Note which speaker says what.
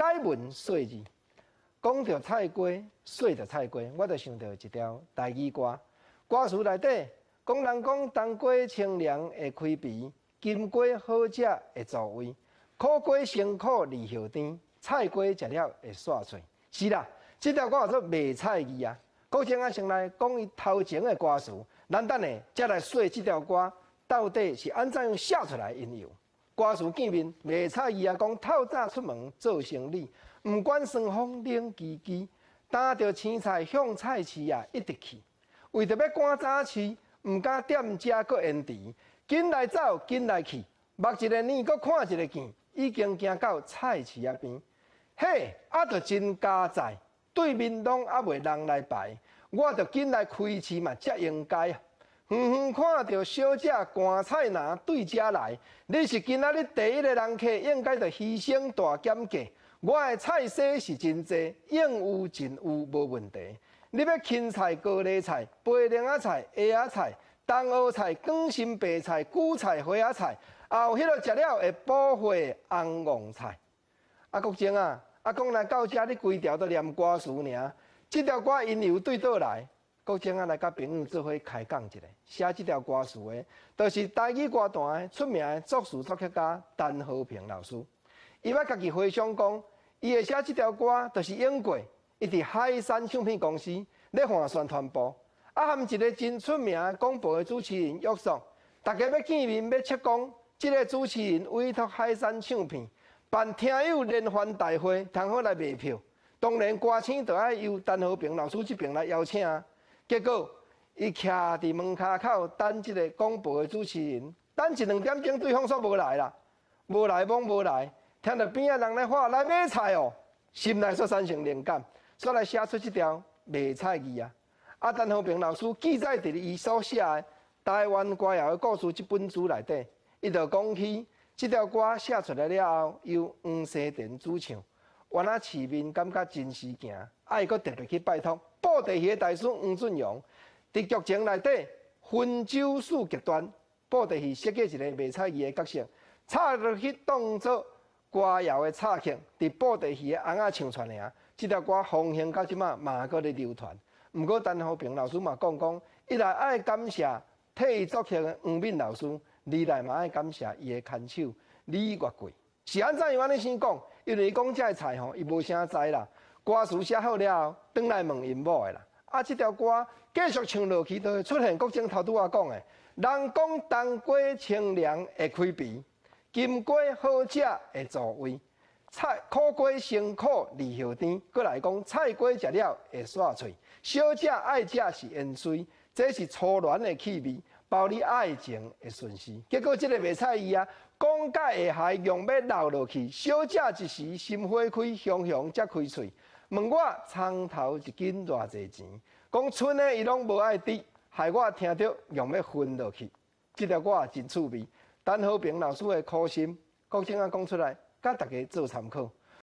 Speaker 1: 解文說字。講著菜瓜，說著菜瓜，我就想著一條台語歌。歌詞內底講人講冬瓜清涼會開鼻，金瓜好食會助胃，苦瓜辛苦二葉甜，菜瓜食了會煞喙。是啦，這條歌叫做賣菜字啊。國正仔先來講伊頭前的歌詞，咱等下才來說這條歌到底是按怎樣寫出來的緣由。歌詞見面賣菜字啊，講透早出門做生理，毋管霜風冷吱吱，擔著青菜向菜市啊一直去，為著欲趕早市，毋敢踮遮閣延遲，緊來走，緊來去，目一个耳，閣看一个見，已經行到菜市仔邊。嘿，啊，著真佳哉，對面攏猶未人來排，我著緊來開市嘛，才應該啊。遠遠看著小姐趕菜籃對遮來，你是今仔日第一个人客，應該著犧牲大減價。我的菜色是真濟，應有盡有無問題。你欲芹菜、高麗菜、白蓮仔菜、蚵仔菜、冬蚵菜、捲心白菜、韭菜、花仔菜，也有彼个食了會補血紅黃菜。啊，國正啊，啊講來到遮，你規條都念歌詞爾，這條歌緣由對佗來？國正仔來佮朋友做伙開講一下，寫這條歌詞的，就是台語歌壇出名的作詞作曲家陳和平老師。伊捌家己回想講，伊會寫這條歌，就是因過伊佇海山唱片公司咧換宣傳部，啊，和一个真出名廣播的主持人約束，大家欲見面欲切講，這个主持人委託海山唱片辦聽友聯歡大會，通好來賣票。當然歌星就愛由陳和平老師這邊來邀請啊。結果，伊徛佇門跤口等這个廣播的主持人，等一兩點鐘，對方煞無來啦，無來罔無來，聽著邊仔人咧喊來買菜哦，心內煞產生靈感，煞來寫出這條賣菜字啊。啊，陳和平老師記載佇伊所寫的《台灣歌謠的故事》這本書內底，伊就講起這條歌寫出來了後，由黃西田主唱，原來市面感覺真時行，啊，伊閣特別去拜託布袋戲的大師黃俊陽，佇劇情內底溫州四極端布袋戲設計一個賣菜字的角色，插落去當做歌謠的插曲，佇布袋戲的尪仔唱出來爾，這條歌風行到這馬嘛閣咧流傳。毋過陳和平老師嘛講講，一來愛感謝替伊作曲的黃敏老師，二來嘛愛感謝伊的牽手李月桂。是按怎樣按呢先講？因為伊講這个菜吼，伊無啥知啦。歌詞寫好了後，轉來問𪜶某的啦。啊，這條歌繼續唱落去，就會出現國正頭拄仔講的，人講冬瓜清涼會開鼻，金瓜好食會助胃，菜苦瓜辛苦二葉甜，閣來講菜瓜食了會煞喙，小姐愛食是緣隨，這是初戀的氣味，包你愛情的順序。結果這个賣菜字啊，講甲會害用欲流落去，小姐一時心花開，雄雄才開喙，問我蔥頭一斤偌濟錢？講賰的伊攏無愛滴，害我聽著用欲昏落去。這條歌真趣味，陳和平老師的苦心，國正仔講出來，佮大家做參考。